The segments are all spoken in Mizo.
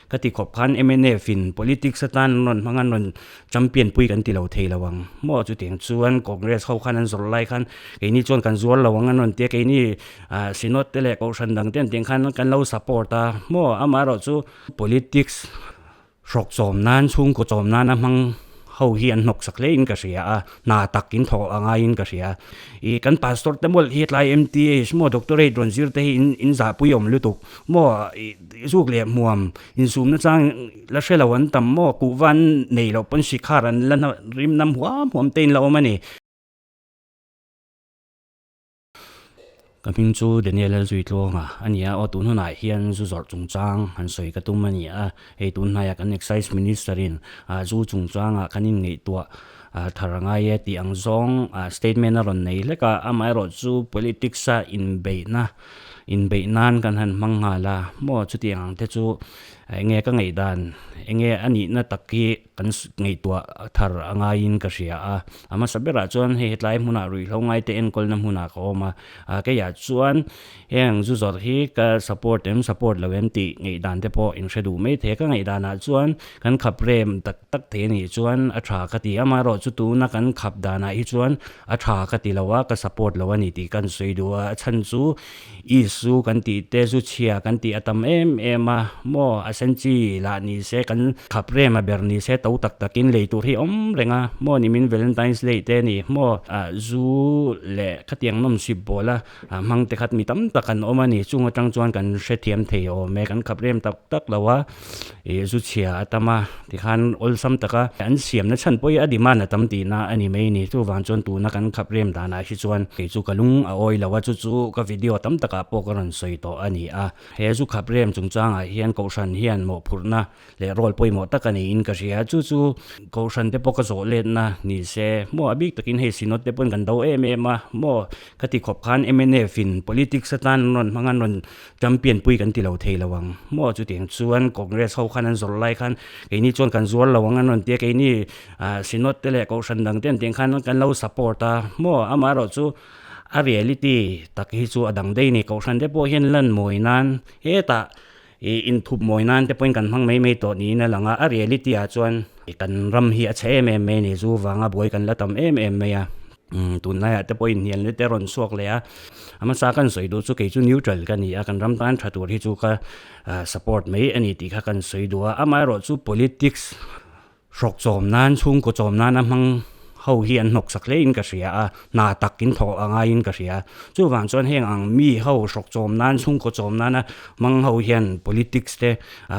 Ka ti khawp khan mnf in politics atan an rawn hmang a, an rawn champion pui kan ti lo thei lo ang maw? Chutiang chuan Congress ho khan an zawrh lai khan keini chuan kan zuar lo ang an rawn ti a, keini ah Synod te leh Kohhran dang te an tih ang khan kan lo support a maw? Amaherawhchu politics hrawk chawm nan chhungkaw chawm nana hmang ho hi an hnawk sak hle in ka hria a, hna tak in thawh a ngai in ka hria. Ih kan pastor te mawlh hi tlai MTH maw doctorate rawn zir te hi in in zahpui awm lutuk maw ih zuk leh hmuam insumna chang la hre lo an tam maw kuhva an nei loh pawn sikhar an la rim nam huam huam te in la awm a ni. Ka hming chu Daniel Lalzuitluanga a ni a, aw tun hunah hian zu zawrh chungchang han sawi ka tum a ni a, hei tun hnaiah kan Excise Minister in zu chungchangah kan inngaihtuah thar a ngai e tih ang zawng statement a rawn nei hlek a, amaherawhchu politics a inbeihna inbeih nan kan han hmang nghal a, maw chutiang ang te chu enge ka ngaihdan enge a nihna tak hi. Kan ngaihtuah thar a ngaiin ka hria a, a hmasa berah chuan hei hetlai hmunah ruihhlo ngaite enkawlna hmunah ka awm a, keiah chuan heng zu zawrh hi ka support em support lo em tih ngaihdan te pawh in hre duh mai thei a, ka ngaihdanah chuan kan khap rem tak tak thei a nih chuan a tha ka ti a, amaherawhchu tuna kan khap danah hi chuan a tha ka ti lo a, ka support lo a ni tih kan sawi duh a, a chhan chu Isu kan tih te zu chhia kan tih a tam em em a, maw a sen chi lah ni se kan khap rem a ber ni se to tak takin lei tur hi awm reng a, maw nimin Valentine's Day te ni maw zu leh khatiang nawm sip bawl a hmang te khat mi tam tak an awm a ni, chung atang chuan kan hrethiam thei awm e, kan khap rem tak tak lo a, ih zu chhia a tam a tikhan awlsam taka an siamna chhan pawh hi a demand a tam tihna a ni mai a ni chuvang chuan tuna kan khap rem danah hi chuan kei chu ka lung a awi lo a chu chu ka video tam takah pawh ka rawn sawi tawh a ni a he zu khap rem chungchangah hian kohhran hian mawhphurhna leh role pawimawh tak a niin ka hria chu chu kohhran te pawh ka zawh letna ni se maw a bik takin hei synod te pawhin kan do em em a maw ka ti khawp khan mnf in politics atan an rawn hmang a an rawn Champion pui kan ti lo thei lo ang maw chutiang chuan Congress ho khan an zawrh lai khan keini chuan kan zuar lo ang an rawn ti a keini ah Synod te leh Kohhran dang te an tih ang khan kan lo support a maw amaherawhchu a reality tak hi chu a dang daih a ni Kohhran te pawh hian lan mawi nan hetah ih inthup mawi nan te pawhin kan hmang mai mai tawh niin a lang a a reality ah chuan kan ram hi a chhe em em mai a ni zu vanga buai kan la tam em em mai a. Umm tunlaiah te pawhin hnialna te rawn chhuak leh a, a hmasa kan sawi duh chu kei chu neutral ka ni a, kan ram tan tha tur hi chu ka support mai a ni tih kha kan sawi duh a, amaherawhchu politics hrawk chawm nan chhungkaw chawm nana hmang ho hi an hnawk sak hle in ka hria a, hna tak in thawh a ngaiin ka hria. Chuvang chuan heng ang mi ho hrawk chawm nan chhungkaw chawm nana hmang ho hian politics te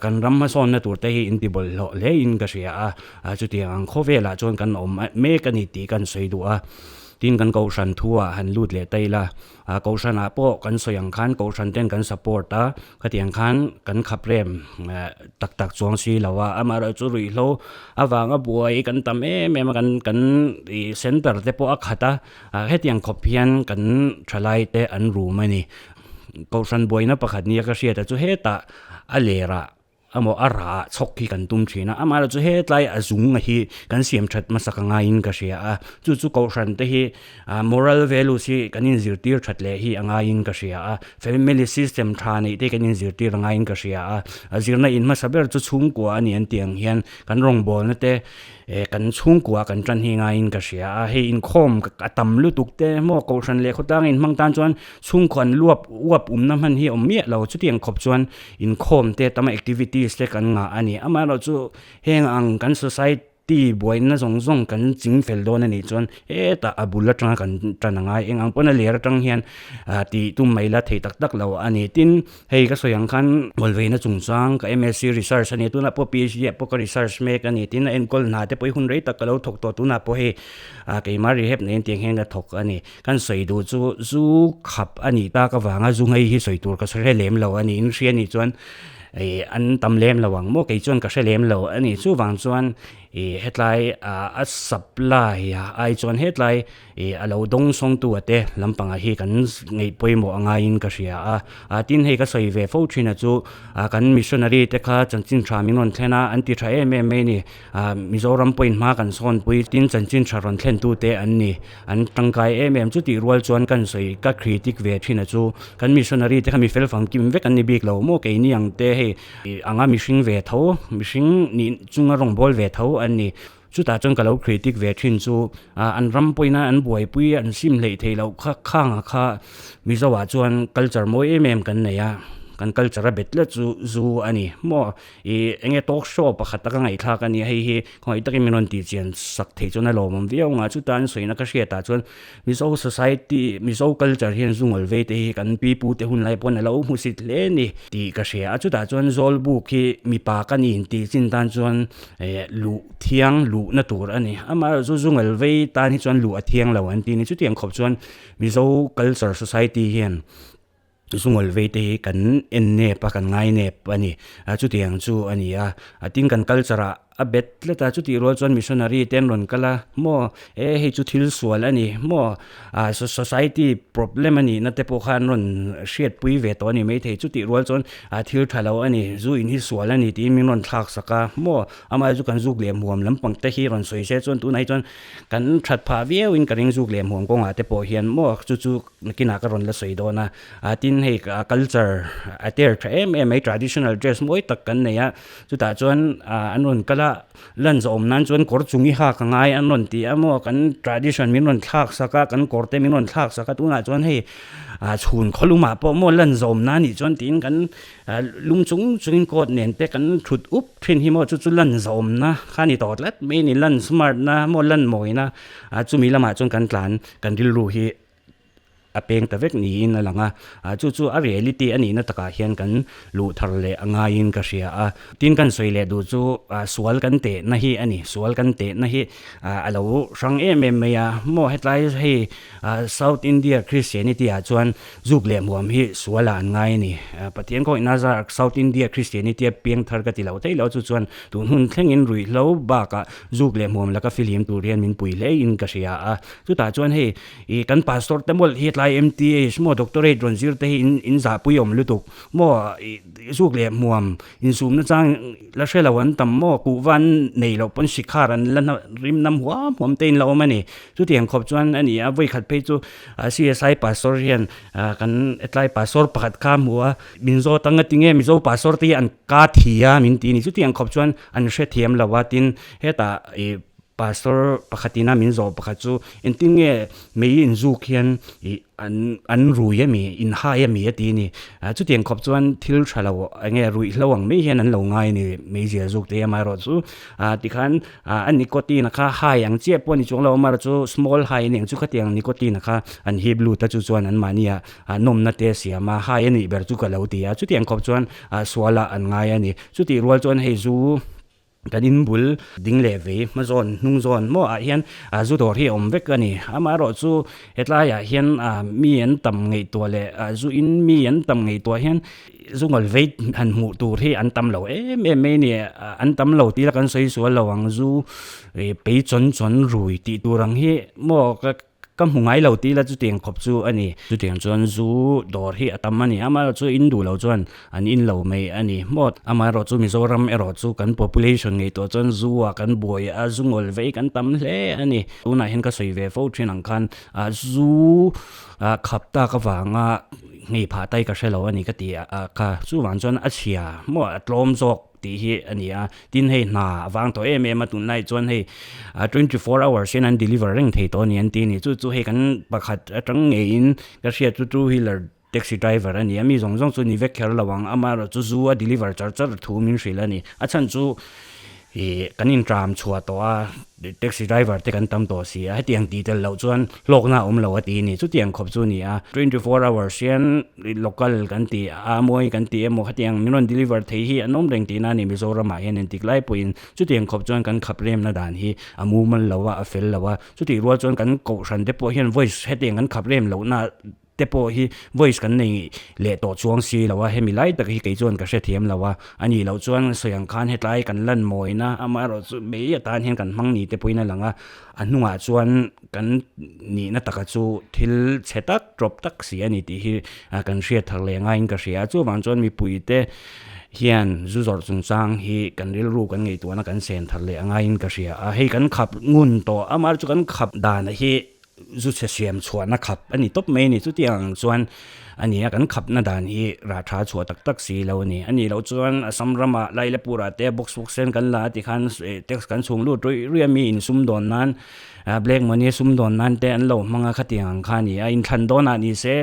kan ram hmasawnna tur te hi in ti bawlhhlawh hle in ka hria a. A chutiang ang khawvelah chuan kan awm mek a ni tih kan sawi duh a, tin kan kohhran thu ah han lut leh ta ila, a kohhran ah pawh kan sawi ang khan kohhran ten kan support a, khatiang khan kan khap rem tak tak chuang si lo a, amaherawhchu ruihhlo avanga buai kan tam em em a kan kan ih center te pawh a khat a, hetiang khawp hian kan thalai te an rum a ni. Kohhran buaina pakhat nia ka hriat a chu hetah a lerah Amaw a rah chhawk hi kan tum thin a, amaherawhchu hetlai a zung hi kan siam that hmasak a ngaiin ka hria a, chu chu kohhran te hi moral values hi kan inzirtir that leh hi a ngaiin ka hria a, family system tha neih te hi kan inzirtir a ngaiin ka hria a, a zirna in hmasa ber chu chhungkua a ni an tih ang hian kan rawngbawlna te Eh kan chhungkua kan tan hi ngaiin ka hria a, hei inkhawm a tam lutuk te maw kohhran leh khawtlang inhmang tan chuan chhungkua an luap uap umna hman hi a awm miah lo, chutiang khawp chuan inkhawm te tam activities te kan ngah a ni. Amaherawhchu heng ang kan society buaina zawng zawng kan ching fel dawn a nih chuan hetah a bul atanga kan tan a ngai, eng ang pawn a ler atang hian tih tum mai la thei tak tak lo a ni. Tin, Hei ka sawi ang khan Ngawlveina chungchang ka MSc research a ni tunah pawh PhD ah pawh ka research mek a ni tin a enkawl hna te pawh hi hun rei tak ka lo thawk tawh tunah pawh hei ah keimah rehab nei tiang hian ka thawk a ni kan sawi duh chu zu khap a nih tak avanga zu ngei hi sawi tur ka hre lem lo a ni in hria nih chuan ih an tam lem lo ang maw kei chuan ka hre lem lo a ni chuvang chuan. Ih hetlai a supply ai chuan hetlai ih a lo dawng sawngtu a te lampangah hi kan ngaih pawimawh a ngaiin ka hria a. Ah tin hei ka sawi ve fo thin a chu ah kan missionary te kha chanchin tha min rawn thlen a an ti tha em em mai a ni. Ah Mizoram pawhin hma kan sawnpui tin chanchin tha rawn thlen tu te an ni. An tangkai em em chutih rual chuan kan sawi ka critic ve thin a chu kan missionary te kha mi fel famkim vek an ni bik lo maw keini ang te hei anga mihring ve tho mihring nih chunga rawngbawl ve tho an ni. Chutah chuan ka lo critic ve thin chu ah an ram pawhin an buaipui an sim hleih theih loh kha khangah kha Mizoah chuan culture mawi em em kan nei a kan culture a bet tlat chu zu a ni maw. Ih enge talk show pakhat taka ngaihthlak a nia hei hi khawngaih takin min rawn tih chian sak theih chuan a lawmawm viau ang a chuta an sawina ka hriatah chuan Mizo society Mizo culture hian zu ngawl vei te hi kan pi pu te hun lai pawn a lo hmusit hle a ni tih ka hria a chutah chuan Zawlbuk hi mipa ka ni intih chin tan chuan eh luh thiang luhna tur a ni amaherawhchu chu zu ngawl vei tan hi chuan luh a thiang lo an ti a ni chutiang khawp chuan Mizo culture society hian Zungawl vei te hi kan en nep a, kan ngai nep a ni. A chutiang chu a ni a. A tin kan culture ah a bet tlat a, chutih rual chuan missionary te an rawn kal a, maw e hei chu thil sual a ni maw, ah society problem a nihna te pawh kha an rawn hriatpui ve tawh a ni maithei. Chutih rual chuan ah thil tha lo a ni, zu in hi sual a ni tiin min rawn thlak sak a, maw amah chu kan zuk leh hmuam lampang te hi rawn sawi se chuan tunah hi chuan kan that phah viau in ka ring zuk leh hmuam kawngah te pawh hian maw chu chu Nakinah ka rawn la sawi dawn a, ah tin hei culture a ter tha em em mai traditional dress mawi tak kan nei a, chutah chuan ah an rawn kal a, lan zawm nan chuan kawr chung i hak a ngai an rawn ti a maw kan tradition min rawn thlak sak a, kan kawr te min rawn thlak sak a tunah chuan hei ah chhun khawlumah pawh maw lan zawm nan nih chuan tiin kan ah lum chung chungin coat nen te kan thut up thin hi maw chu chu lan zawmna kha a ni tawh tlat mai a ni lan smart na maw lan mawina ah chumi lamah chuan kan tlan kan rilru hi. a peng ta vek niin a lang a, ah chu chu a reality a nihna takah hian kan luh thar leh a ngaiin ka hria a. Tin kan sawi leh duh chu ah sual kan tehna hi a ni, sual kan tehna hi ah a lo hrang em em mai a, maw hetlai hei ah South India Christianity ah chuan zuk leh hmuam hi sualah an ngai a ni. Pathian kawngin a zar South India Christianity a piang thar ka ti lo thei lo chu chuan tun hun thlengin ruihhlo bakah zuk leh hmuam laka fihlim tur hian min pui hlein ka hria a, chutah chuan hei Ih kan pastor te mawlh hi tlai MTH maw doctorate rawn zir te hi in in zahpui awm lutuk maw ih zuk leh hmuam insumna chang la hre lo an tam maw kuhva an nei loh pawn sikhar an la rim nam huam huam te in la awm a ni chutiang khawp chuan a ni a vawikhat phei chu CSI pastor hian kan tlai pastor pakhat kha a hmu a min zawt anga tinge mizo pastor te hi an ka thi a min ti a ni chutiang khawp chuan an hrethiam lo a tin hetah ih Pastor pakhatin a min zawh pakhat chu engtin nge mei inzuk hian ih an an rui ami in hai ami a ti a ni. Chutiang khawp chuan thil tha lo eng nge ruihhlo ang mai hian an lo ngai a ni meizia zuk te amaherawh chu tikhan a nicotine kha hai ang chiah pawh a ni chuang lo amaherawh chu small hai a ni ang chu khatiang nicotine kha an hip lut a chu chuan anmahni ah nawmna te a siam a hai a nih ber chu ka lo ti a chutiang khawp chuan sualah an ngai a ni. Chutih rual chuan hei zu Kan in bul ding leh vei hma zawn hnung zawn maw ah hian ah zu dawr hi a awm vek a ni. Amaherawh chu hetlaiah hian ah mi an tam ngaihtuah leh ah zu in mi an tam ngaihtuah hian zu ngawl vei han hmuh tur hi an tam lo em em mai a ni. An tam lo tih la kan sawi sual lo ang zu ih pei chawn chawn rui tih tur ang hi maw ka Ka hmu ngai lo tih la chutiang khawp chu a ni. Chutiang chuan zu dawr hi a tam a ni. Amaherawh chu in duh lo chuan an in lo mai a ni. Maw amaherawh chu Mizoram erawh chu kan population ngaihtuah chuan zu ah kan buai a, zu ngawl vei kan tam hle a ni. Tunah hian ka sawi ve fo thin ang khan ah zu ah khap tak avanga ngei phah tai ka hre lo a ni ka ti a kha. Chuvang chuan a chhia maw a tlawm zawk. tih hi a ni a, tin hei hna a vang tawh em em a tunlai chuan hei 24 hours hian an deliver reng thei tawh a ni an ti a ni chu chu hei kan pakhat atang ngeiin ka hriat chu two wheeler taxi driver a ni a mi zawng zawng chu ni vek kher lo ang amaherawh chu zu a deliver char char thu min hrilh a ni a chhan chu ih kan intram chhuah tawh a. Taxi driver te kan tam tawh si a, hetiang tih tel loh chuan hlawkna a awm lo a ti a ni. Chutiang khawp chu a ni a, 24 hours hian local kan ti a, mawi kan ti emaw hetiang min rawn deliver thei hi an awm reng tihna a ni Mizoramah hian entik lai pawhin chutiang khawp chuan kan khap remna dan hi a mumal lo a, a fel lo a. Chutih rual chuan kan kohhran te pawh hian voice hetiang kan khap rem lohna. te pawh hi voice kan nei leh tawh chuang si lo a, hemi lai tak hi kei chuan ka hrethiam lo a, a nih loh chuan sawi ang khan hetlai kan lan mawina amaherawh chu mai atan hian kan hmang ni te pawhin a lang a, a hnungah chuan kan nihna taka chu thil chhe tak tawp tak si a ni tih hi kan hriat thar leh ngaiin ka hria a, chuvang chuan mipui te hian zu zawrh chungchang hi kan rilru kan ngaihtuahna kan sen thar leh a ngaiin ka hria a, hei kan khap ngun tawh amaherawh chu kan khap dan hi. Zu chhe siam chhuahna khap a ni tawp mai a ni. Chutiang ang chuan a ni a, kan khapna dan hi rah tha chhuah tak tak si lo a ni. A nih loh chuan Assam ramah Lailapurah te box box sen kan la a tikhan tax kan chhung lut ruih ruih a, mi in sumdawn nan black money sumdawn nan te an lo hmang a khatiang ang kha a ni a. Inthlan dawnah ni se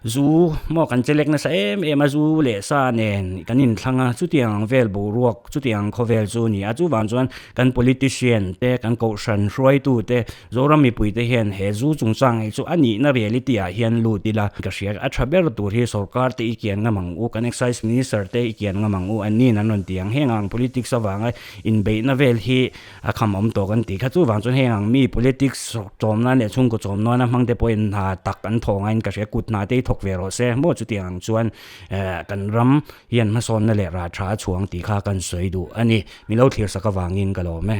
Zu maw kan chelek nasa em em a, zu leh sa nen kan inthlang a, chutiang ang vel boruak, chutiang ang khawvel chu a ni a. Chuvang chuan kan politician te, kan kohhran hruaitu te, Zoram mipui te hian he zu chungchang hi chu a nihna reality ah hian lut ila ka hria. A tha ber tur hi sorkar te i kian ngam ang u, kan excise minister te i kian ngam ang u, an niin an rawn ti ang. Heng ang politics avanga inbeihna vel hi A kham awm tawh kan tih kha chuvang chuan heng ang mi politics chawm nan leh chhungkaw chawm nana hmang te pawhin hna tak an thawh ngaiin ka hria kut hna te hi thawk ve rawh se maw chutiang ang chuan eh kan ram hian hmasawnna leh rah tha a chhuang tih kha kan sawi duh a ni mi lo thlir sak avangin ka lawm e.